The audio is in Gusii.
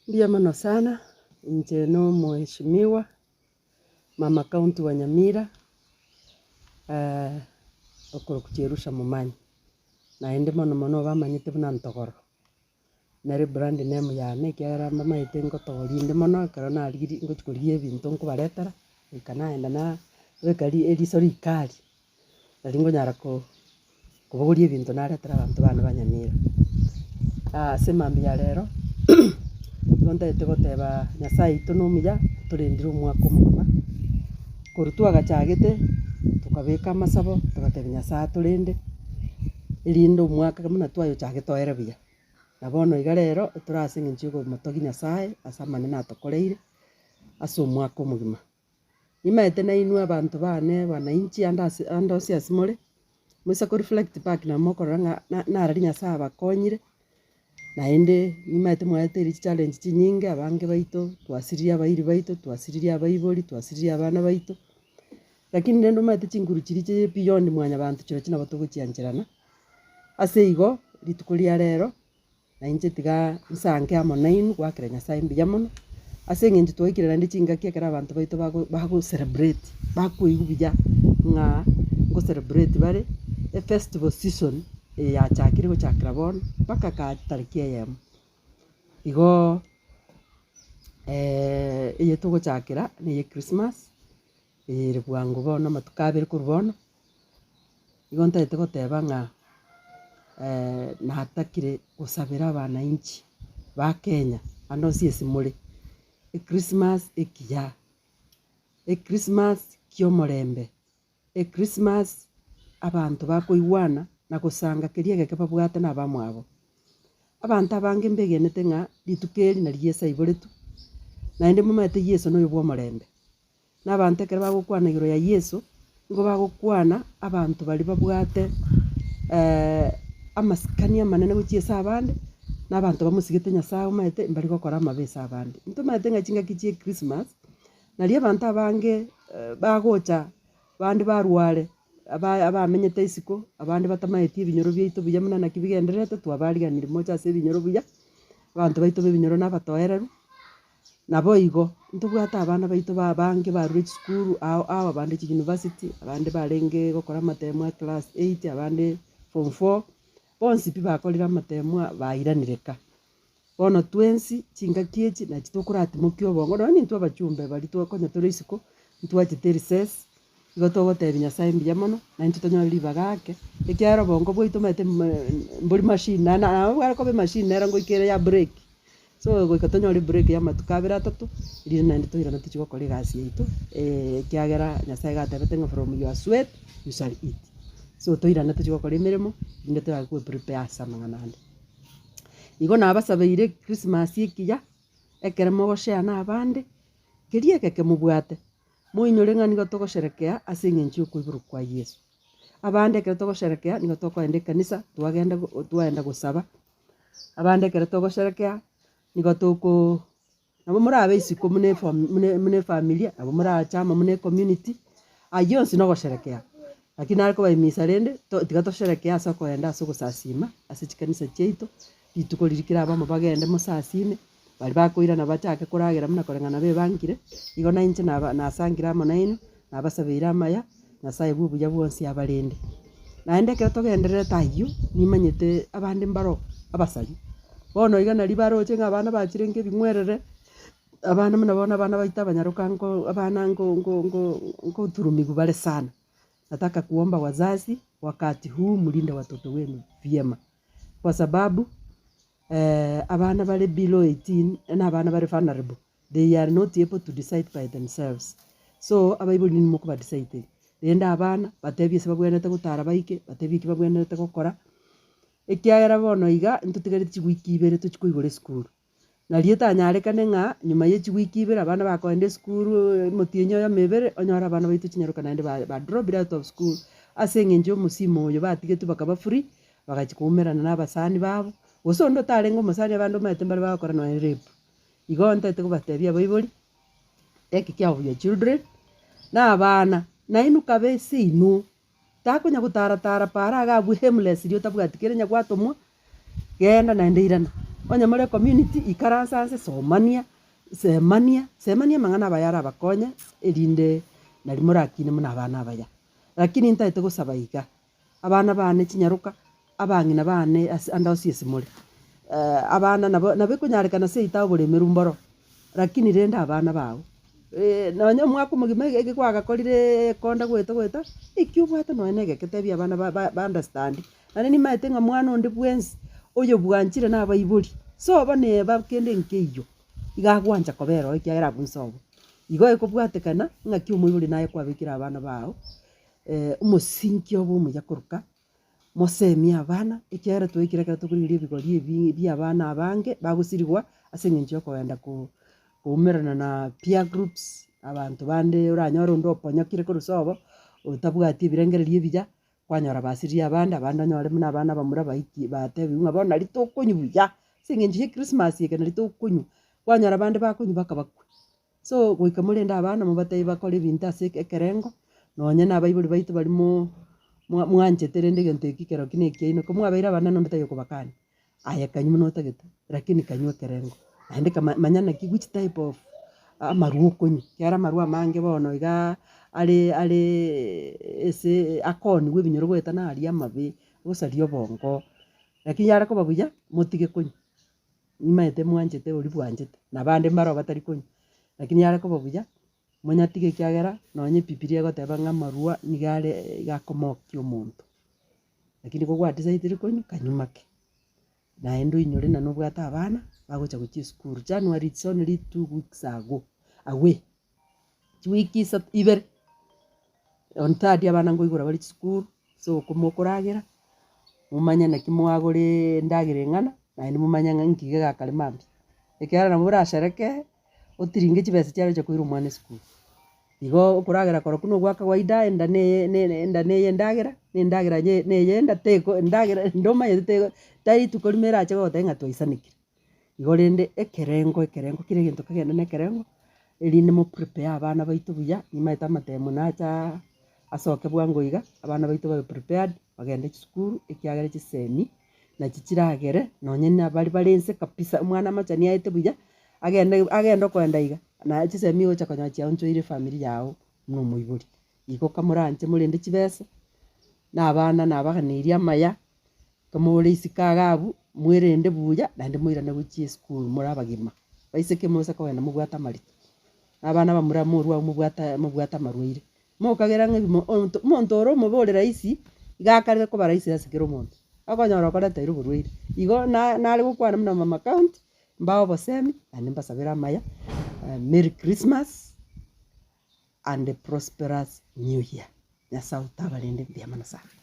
Mbuya mono sana, inche na omweshimiwa mama county wa Nyamira, okorokwa Jerusha Momanyi, naende mono mono bamanyete buna Ntogoro, nere brand name yane ekiagera mbamaete ngotogoria inde mono ekero narigirie ngochi korigia ebinto nkobaretera, goika naenda nabeka eriso rikari. Nari nkonyara ko kobogoria ebinto naretera abanto bane ba Nyamira. Ase mambia ya rero, nigo ntagete goteba Nyasaye oito na omuya, otorendire omwaka omogima, korwa twagachagete, tokabeka amasabo, togatebia Nyasaye atorende, erinde omwaka buna twayochagete oere buya. Na bono iga rero, tore ase eng'encho ya okomotogia Nyasaye ase amanene atokoreire, ase omwaka omogima. Nimaete nainwe abanto baane wananchi ande ase ande onsi ase more, moise ko reflect back nabo mokorora ng'a na- narari Nyasaye abakonyire, naende nimaete mwaeteire chichallenge chinyinge abange baito twasiririe abairi baito, twasiririe abaibori, twasiririe abana baito, lakini rende omanyete chinguru chiria chire beyond mwanyabanto chirochio nabo togochiancherana, ase igo rituko ria rero. Na inche tiga nsanke amo nainwe goakera Nyasae mbuya mono, ase eng'encho twaikire naende chingaki ekero abanto baito bago bago celebrate, bakoigwa buya ng'a ngo celebrate bare efestival season eye yachakire gochakera bono mpaka ka tariki eyemo. Igoo eye togochakera na eye christmas, eye ere bwango bono amatuko abere korwa bono. Igo ntagete goteba ng'a natakire gosabera abanainchi ba Kenya ande onsi ase more, echristmas ekiya, echristmas kia omorembe, echristmas abanto bakoigwana na gosanga keria egeke babwate na abamwabo. Abanto abange mbegenete ng'a rituko eri nario Yeso aiboretwe, naende momanyete Yeso noyo bwa omorembe. Na abanto ekero bagokwana igoro ya Yeso, nigo bagokwana abanto baria babwate amasikani amanene gochia ase abande, na abanto bamosigete Nyasaye omanyete mbari gokora amabe ase abande. Ntomanyete ng'a chingaki chia echristmas, nario abanto abange bagocha bande barware, aba abamenyete isiko, abande batamaeti ebinyoro biaito buya buna naki bigendererete, twabariganirie moche ase ebinyoro buya, abanto baito ba ebinyoro nabatoereru. Naboigo, ntobwate abana baito ba abange barure chisukuru ao ao, abande chiuniversity, abande barenge gokora amatemo a class eight, abande form four, bonsi pi bakorire amatemo aa bairanire ka. Bono twensi chingaki echi nachi tokoratimokia obongo nonye intwe abachumbe baria twakonya tore isiko, ntwachete erecess, igo togotebia Nyasaye mbuya mono, naintwe tonyore ribaga ake, ekiagera obongo bwaito omanyete mbori machine naende nabo bware koba emachine nero ngoika ere ya break. So goika tonyore ebreak ya amatuko abere atato, erinde naende toirane tochie gokora egasi yaito ekiagera Nyasaye iga atebete ng'a from your sweat you shall eat. So toirane tochie gokora emeremo, erinde toyare koe prepare ase amang'ana ande. Igo nabasabeire christmas ekiya, ekero mogoshare na abande, keria egeke mobwate, moinyore ng'a nigo togosherekea ase eng'encho ya okoiborwa kwa Yeso. Abande ekero togosherekea nigo tokoenda ekanisa, twagenda go twaenda gosaba. Abande ekero togosherekea, nigo tokoo nabo morabe isiko buna efam buna buna efamilia, nabo morache amo buna ecommunity, ayio onsi na ogosherekea. Lakini nare kobahimisa rende, to tiga tosherekee ase okoenda ase ogosasima, ase chikanisa chiaito, rituko riria kera abamo bagende mosasime, baria bakoirana bachake koragera buna koreng'ana bebangire, igo na inche naba nasangire amo nainwe, nabasabeire amaya, Nyasaye bwa obuya bwonsi abarende. Naende ekero togendererete ayio, nimanyete abande mbaro abasani, bono iga naria baroche ng'a abana bachire nk'ebing'werere, abana buna bono abana baito abanyaroka nko abana nko nko nko nkoturumigwa bare sana. Nataka kuomba wazazi wakati huu mlinde watoto wenu vyema, kwa sababu abana bare below 18 na abana bare vulnerable. They are not able to decide by themselves so abaibori nigo mokobadecideria rende abana batebie ase babwenerete gotara baike batebie eki babwenerete gokora ekiagera bono iga ntotigareti chiwiki ibere tochia koigora esukuru nario etanyarekane ng'a nyuma ya echiwiki ibere abana bakoenda esukuru omotienyi oyomo ibere onyore abana baito chinyaroka naende ba ba dropire out of school ase eng'encho ya omosimo oyo batigetwe bakaba free bagachia koumerana na abasani babo gose onde otarenge omosani abande omanyete mbare bagokora nonye rape. Igo ntagete kobatebia abaibori, take care of your children, na abana, nainwe kabe ase inwe, takonya gotara tara paara iga abwo aimlessly otabwati kere onye gwatomwa, genda naende irana. Onye more ecommunity, ikaransa nse somania, semania, semania amang'ana abaya arabakonye, erinde nari morakine buna abana abaya. Lakini ntaete gosaba iga, abana bane chinyaroka, abang'ina bane ase ande onsi ase more, abana nabo nabo ekonyarekana seito oboremeru mboro, lakini rende abana bago, nonye omwaka omogima ege kwagakorire ekonda goeta goeta, eki obwate nonye na egeke tebia abana ba ba ba understand. Naende nimaete ng'a mwana onde bwensi, oyo bwanchire na abaibori, sobo neba kende nkeiyo, iga agwancha kobera oo ekiagera abwo nsobo. Igo ekobwatekana ng'aki omoibori naye kwabekire abana bao, omosingi obe omuya koruka, mosemie abana, ekiagera twaikire ekero tokorigereria ebigori ebi bia abana abange bagosirigwa ase eng'encho ya okogenda ko koumerana na peer groups, abanto bande oranyore onde oponyokire korwa sobo, otabwati ebirengererio ebiya, kwanyora basiririe abande, abande onyore buna abana abamura baiki batebiwu ng'a bono nari tokonywa buya, ase eng'encho ya ekrismasi eke nari tokonywa, kwanyora abande bakonywa mpaka bakwe. So goika morende abana mobatebie bakore ebinto ase ekerengo, nonye na abaibori baito baria mo mwa mwanchete rende egento eki kero ki na ekiaino, ko mwabeire abana nonde taiyo okobakania, aye kanywa buna otagete, lakini kanywa ekerengo. Naende kama manya naki which type of amarwa okonywa, ekiagera amarwa amange bono igaa are areee ase akooniwa ebinyoro goeta naria amabe, ogosaria obongo, lakini yare koba buya, motige konywa. Nimaete mwanchete oria bwanchete, na abande mbaro batari konywa, lakini yare koba buya, monyatige ekiagera nonye ebibiria egoteba ng'a amarwa niga are iga akomokia omonto. Lakini ko gwadecidire konywa, kanywa make. Naende oinyore na nobwate abana, bagocha gochia esukuru, January it's only 2 weeks ago away, chiwiki isato ibere, on third abana nkoigora bare chisukuru, so komokoragera, momanye naki mwagora endagera eng'ana, naende momanye ng'a nki gegakare mambia. Ekiagera nabo orasherekee, otiringe chibesa chiarochia koira omwana esukuru. Igo okoragera korokwo na ogwa kawaida, enda neye ne enda neye endagera, na endagera nye neye enda teko endagera ende omanyete tego tari rituko rimo erache gogotebia ng'a twaisanekire. Igo rende ekerengo ekerengo kera egento kegende na ekerengo, erinde mo prepare abana baito buya, nimaete amatemo nachaaa asoke bwango iga, abana baito babe prepared, bagende chisukuru ekiagera chisemi nachi chiragere nonye na baria bare nse kabisa, omwana amachani aete buya, agende agende okoenda iga, na chisemi ogocha konyora chiaonchoire efamiri yago buna omoibori. Igo kamoranche morende chibesa, na abana nabaganeirie amaya, Kamore isiko iga abwo, mwerende buya, naende moirane gochia esukuru more abagima. Baiseke moise kogenda mobwate amarito, na abana abamura morwe abwo mobwate mobwate amarwaire. Mokagera ng'a ebimo onto omonto ore omobe ore rahisi, iga akarire koba rahisi ase kera omonto, okonyora okoreteire oborwaire. Igo na nare gokwana buna mama county, mbae obosemi, naende mbasabere amaya, merry christmas and a prosperous new year. Nyasae otabarende mbuya mono sana.